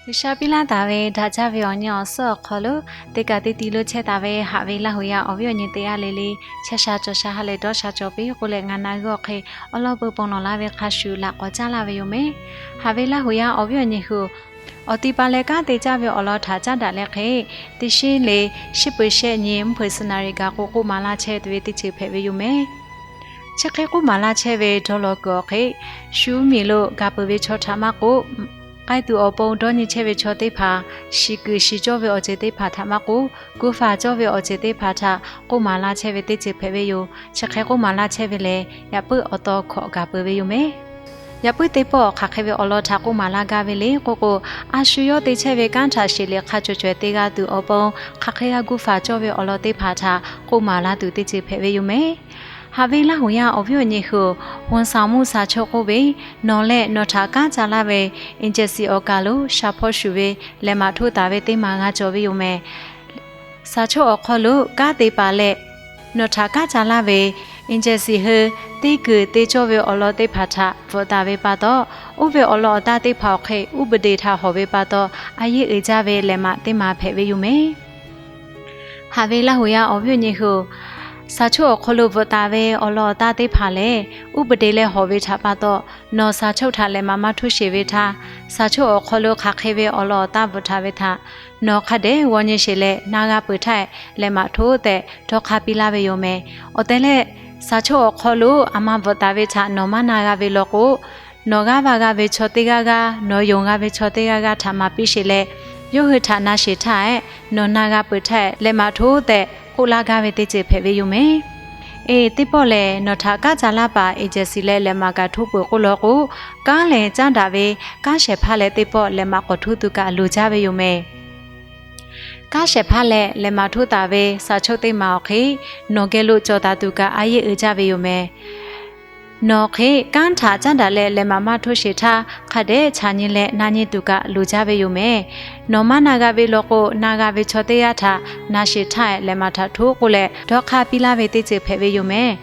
G'uiˬsha piˇ laˇ taˍ ve daꞈ jaˇ ve awˬ nyi awˬ suhˉ awˬ hk'aw lo, teˇ kaꞈ teˇ ti lo chehˇ taˍ ve haꞈ ve Laˇ huˍ yaˇ awˬ viˉ awˬ nyi teˇ g'aˇ le le, chehˇ sha cawˬ sha ha lehˬ dawˇ sha cawˬ piˇ k'oˆ leh, ngaˬ na g'uˇ awˬ hk'e awˉ lawˉ peu ponˬ lawˬ laˇ ve hk'a shuˍ laꞈ k'awꞈ caˉ laˇ ve yoˬ mehˍ. Haꞈ ve Laˇ huˍ yaˇ awˬ viˉ awˬ nyi hui, awˬ ti pa leh kanˉ te caˇ ve awˬ lawn htaꞈ caˉ daꞈ leh hk'e, teˇ shinˉ le, shiˉ peuˬ shehˆ nyi mvuhˇ hpeuꞈ suhˍ naˍ riˍ gaˬ k'o k'oˆ maˍ laˇ chehˇ tuˬ ve teˇ ceuˬ hpehꞈ ve yoˬ mehˍ. Chi hk'e k'oˆ maˍ laˇ chehˇ ve dawˇ law kuiˬ awˬ hk'e, shu mvuhˇmiˬ lo gaˬ peuˬ ve chaw htaꞈ maˇ k'oˆ, k'ai tuˬ awˬ pon dawˇ nyi chehˇ ve chaw teˇ hpaˍ, shiˍ kuiˬ shiˍ cawˇ ve awˬ ceuˬ teˇ hpaˍ htaꞈ maˇ k'oˆ, gu faˍ cawˇ ve awˬ ceuˬ teˇ hpaˍ htaꞈ k'oˆ maˍ laˇ chehˇ ve teˇ ceuˬ hpehꞈ ve yoˬ. Chi hk'e k'oˆ maˍ laˇ chehˇ ve lehˬ, yaꞈ puiˉ awˬ taw hkawꞈ gaˬ peuˬ ve yoˬ mehˍ. Yaꞈ puiˉ teˇ pawˆ hk'aˬ hk'e ve awˬ lawn htaꞈ k'oˆ maˍ laˇ gaˇ ve le k'oˆ k'o, a shu yawˇ te chehˇ ve kanˉ htaꞈ sheˍ liꞈ hk'a cawˬ cawehˬ te g'a tuˬ awˬ pon, hk'aˬ hk'e g'a gu faˍ cawˇ ve awˬ lawn teˇ hpaˍ htaꞈ k'oˆ maˍ laˇ tuˬ teˇ ceuˬ hpehꞈ ve yoˬ mehˍ. Haꞈ ve Laˇ huˍ yaˇ awˬ viˉ awˬ nyi hui, ဝန်ဆောင်မှုစာချုပ် k'oˆ ve, nawˬ leh nawˬ htaꞈ kanˉ ca laˇ ve agency awˬ kaˬ lo shaˍ hpawˇ shuˍ ve lehˬ maꞈ htoˇ taˍ ve teˇ maˬ g'a cawˬ ve yoˬ mehˍ. စာချုပ် awˬ hk'aw lo kanˉ te paˍ leh nawˬ htaꞈ kanˉ ca laˇ ve agency hui teˇ kuiˬ te cawˇ ve awˬ lawn teˇ hpaˍ htaꞈ bvuhꞈ taˍ ve pa taw, oˇ ve awˬ lawn awˬ taˇ teˇ hpaˍ awˬ hk'e uˉ peˍ deˍ htaꞈ hawˬ ve pa taw, a yeˇ uiˍ jaˇ ve lehˬ maꞈ teˇ maˬ hpehꞈ ve yoˬ mehˍ. Haꞈ ve Laˇ huˍ yaˇ awˬ viˉ awˬ nyi hui, စာချုပ် awˬ hk'aw lo bvuhꞈ taˍ ve awˬ lawn awˬ taˇ teˇ hpaˍ lehˬ, uˉ peˍ deˍ leh hawˬ ve htaꞈ pa taw, nawˬ စာချုပ် htaꞈ lehˬ maꞈ maˇ htoˇ sheˍ ve htaˇ, စာချုပ် awˬ hk'aw lo hk'aˬ hk'e ve awˬ lawn awˬ taˇ bvuhꞈ htaꞈ ve htaꞈ nawˬ hk'a dehꞈ g'aw nyi sheˍ leh na g'a peuˬ htaˇ, lehˬ maꞈ htoˇ tehꞈ dawˇ hk'aˇ piˇ laˇ ve yoˬ mehˍ. Awˬ tehˬ lehˬ, စာချုပ် awˬ hk'aw lo a ma bvuhꞈ taˍ ve htaꞈ nawˬ maˇ na g'a ve law k'o, nawˬ g'aˇ va g'a ve chaw teˇ g'aˇ g'aˇ, nawˬ yonˍ g'a ve chaw teˇ g'aˇ g'aˇ htaꞈ maˍ piˇ sheˍ leh, yawˇ hui htaꞈ na sheˍ htaˇ, nawˬ na g'a peuˬ htaˇ lehˬ maꞈ htoˇ tehꞈ k'oˆ laˇ gaˇ ve teˇ ceuˬ hpehꞈ ve yoˬ mehˍ. Eˬ, teˇ pawˆ lehˬ, nawˬ htaꞈ kanˉ ca laˇ paˍ agency lehˬ lehˬ maꞈ kaꞈ htoˇ peuˬ k'oˆ law k'o, kanˉ lehˬ caˉ daꞈ ve kanˉ shehˍ hpaˇ leh teˇ pawˆ lehˬ maꞈ k'awꞈ htoˇ tuˬ kaꞈ loˍ jaˇ ve yoˬ mehˍ. Kanˉ shehˍ hpaˇ leh lehˬ maꞈ htoˇ taˍ ve စာချုပ် teˇ maˬ awˬ hk'e, nawˬ geh lo cawˬ taˍ tuˬ kaꞈ a yeˇ uiˍ jaˇ ve yoˬ mehˍ. Nawˬ hk'e kanˉ htaꞈ caˉ daꞈ leh lehˬ maꞈ maˇ htoˇ sheˍ htaˇ, hk'a dehꞈ chaꞈ nyi leh na nyi tuˬ kaꞈ loˍ jaˇ ve yoˬ mehˍ. Nawˬ maˇ na g'a ve law k'o, na g'a ve chaw teˇ g'aˇ htaꞈ na sheˍ htaˇ lehˬ maꞈ htaꞈ htoˇ k'oˆ leh dawˇ hk'aˇ piˇ laˇ ve teˇ ceuˬ hpehꞈ ve yoˬ mehˍ.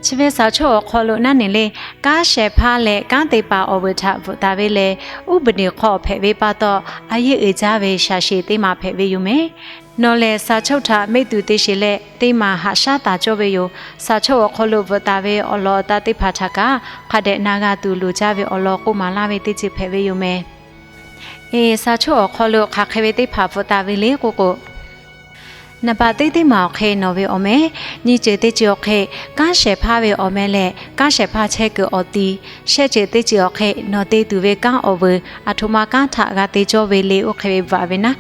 Chi ve စာချုပ် awˬ hk'aw lo naˉ neˬ le, kanˉ shehˍ hpaˇ leh kanˉ te paˍ awˬ veuˬ htaꞈ bvuhꞈ taˍ ve lehˬ, uˉ peˍ deˍ hk'aw hpehꞈ ve pa taw, a yeˇ uiˍ jaˇ ve shaˍ sheˍ teˇ maˬ hpehꞈ ve yoˬ mehˍ. Nawˬ lehˬ စာချုပ် htaꞈ mehˆ tuˬ te sheˍ leh teˇ maˬ haꞈ shaˉ taˍ cawˇ ve yoˬ. စာချုပ် awˬ hk'aw lo bvuhꞈ taˍ ve awˬ lawn awˬ taˇ teˇ hpaˍ htaꞈ kaꞈ hk'a dehꞈ na g'a tuˬ loˍ jaˇ ve awˬ lawn k'oˆ maˍ laˇ ve teˇ ceuˬ hpehꞈ ve yoˬ mehˍ. Eˬ, စာချုပ် awˬ hk'aw lo hk'aˬ hk'e ve teˇ hpaˍ bvuhꞈ taˍ ve le k'oˆ k'o, naˍ baꞈ teˇ teˇ maˬ awˬ hk'e nawˬ ve awˬ meh, nyiˇ ceuˬ teˇ ceuˬ awˬ hk'e kanˉ shehˍ hpaˇ ve awˬ meh leh kanˉ shehˍ hpaˇ chehˇ kuiˬ awˬ ti, shehˆ ceuˬ teˇ ceuˬ awˬ hk'e nawˬ te tuˬ ve kanˉ awˬ veuˬ aˬ htoꞈ ma kanˉ htaꞈ g'a te cawˇ ve le oˇ hk'e ve bvuhꞈ ve naˉ.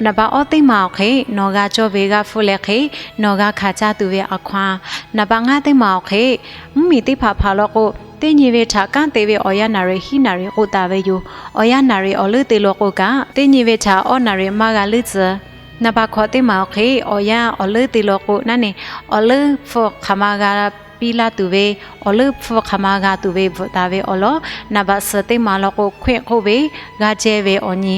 Naˍ baꞈ awˇ teˇ maˬ awˬ hk'e nawˬ g'a cawˇ ve g'a hpuˇ leh hk'e nawˬ g'a hkanˍ caˇ tuˬ ve a hkaw-anˬ. Naˍ baꞈ ngaˇ teˇ maˬ awˬ hk'e mvuhˇmiˬ teˇ hpaˍ hpaˍ law k'o, teˇ nyi ve htaꞈ kanˉ te ve awˬ yanˇ naˍ riˍ hiˉ naˍ riˍ k'oˆ taˍ ve yoˬ. Awˬ yanˇ naˍ riˍ awˬ leuˉ te law k'o kaꞈ, teˇ nyi ve htaꞈ awˇ naˍ riˍ maˇ g'a leuˉ tcuh. Naˍ baꞈ hkawꞈ teˇ maˬ awˬ hk'e awˬ yanˇ awˬ leuˉ te law k'o naˉ neˬ, awˬ leuˉ hpfuhˇ hk'aˬ ma g'a piˇ laˇ tuˬ ve, awˬ leuˉ hpfuhˇ hk'aˬ ma g'a tuˬ ve bvuhꞈ taˍ ve awˬ lawn. Naˍ baꞈ suhˍ teˇ maˬ law k'o ခွင့် k'oˆ ve g'a jehˇ ve awˬ nyi.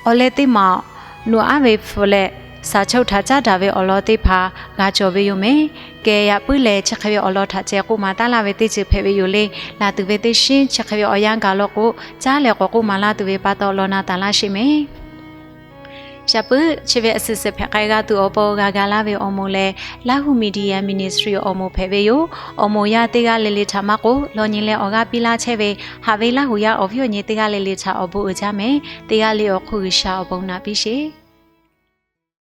Awˬ leh teˇ maˬ nuˬ aˉ ve hpu leh စာချုပ် htaꞈ caˉ daꞈ ve awˬ lawn teˇ hpaˍ g'a cawˬ ve yoˬ mehˍ. Kehˬ, yaꞈ puiˉ lehˬ chi hk'e ve awˬ lawn htaꞈ ceh k'oˆ maˍ taˉ laˇ ve teˇ ceuˬ hpehꞈ ve yoˬ le. Laˬ tuˬ ve teˇ shinˉ chi hk'e ve awˬ yanˇ gaˬ law k'o, caˉ leh k'awꞈ k'oˆ maˍ laˇ tuˬ ve pa taw law na taˍ laˇ sheˍ mehˍ. Shaˍ puiˉ, chi ve a suhˍ suhˍ hpehꞈ k'ai g'a tuˬ awˬ pon g'a ga laˇ ve awˬ moˍ lehˬ, Lahu Media Ministry awˬ moˍ hpehꞈ ve yoˬ. Awˬ moˍ yaˇ teˇ g'aˇ le le htaꞈ maˇ k'oˆ, law nyi leh awˬ g'aˇ piˇ laˇ chehˇ ve haꞈ ve Laˇ huˍ yaˇ awˬ viˉ awˬ nyi teˇ g'aˇ le le htaꞈ awˬ bon uiˍ jaˇ mehˍ. Teˇ g'aˇ le awˬ hk'oˆ G'uiˬsha awˬ bon naꞈ piˇ sheˍ.